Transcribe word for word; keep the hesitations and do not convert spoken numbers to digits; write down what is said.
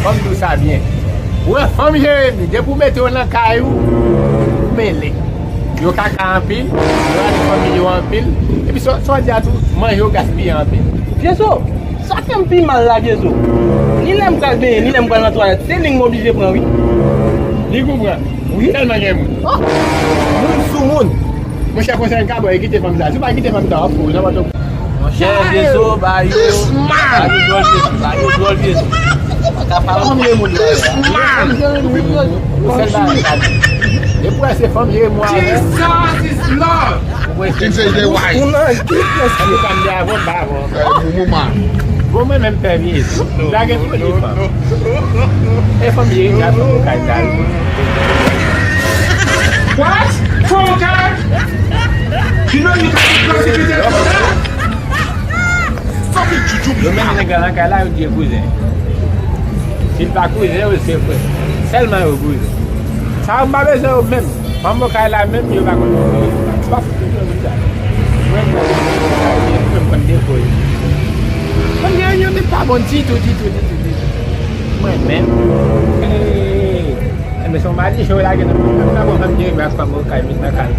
Fò m di w sa byen. Ou wè fanm Jeremi, depi w mete yo nan kay ou, ou mele. Yo kaka anpil, yo rale fanmi yo anpil. Epi sa, sa w di a tou, manje yo gaspiye anpil. Vye zo, sa fè m pi mal la, vye zo. Ni lè m pral benyen, ni lè m pral nan twalèt, se li m oblije pran, wi. Li kou pran. Wi. Tèlman gen moun. Oh! Moun sou moun. Monchè, konsèy m ka ba w, e kite fanm sa. Si w pa kite fanm sa, w ap fou, nan pòt. Monchè, vye zo, ba yo, ba yo dwòl vye zo, ba yo dwòl vye zo. Ou ka pale moun yo moun yo. Ou sèl bagay ka di. E pou wè se fanm Jeremi a. Jesus is Lord. Ou wè se King say they white. Ou nan kit, mesye. Ou ka m de avon, ba avon. Eh, pou moman. Bon, mwen menm pè vye. Lage tout li fanm. E fanm ye, y ap fè kay dal. What? Fè kay? You know you can be prosecuted for that? Fucking juju. Yo mennen nèg la nan kay la, yo di e kouzen. Si l pa kouzen, yo se frè. Sèlman yo kouzen. Sa yo m pa bezwen yo menm. Fanm mwen kay la menm, yo pa konn. Yo pa fout konn sa. Mwen, mwen konn defo yo. Mwen gen yon nèg pa bon ditou, ditou, ditou, ditou. Mwen menm. Hey. Enben, se yon madichon yo lage nan mwen. Mwen pa bon fanm Jeremi ak fanm mwen kay, met nan kay.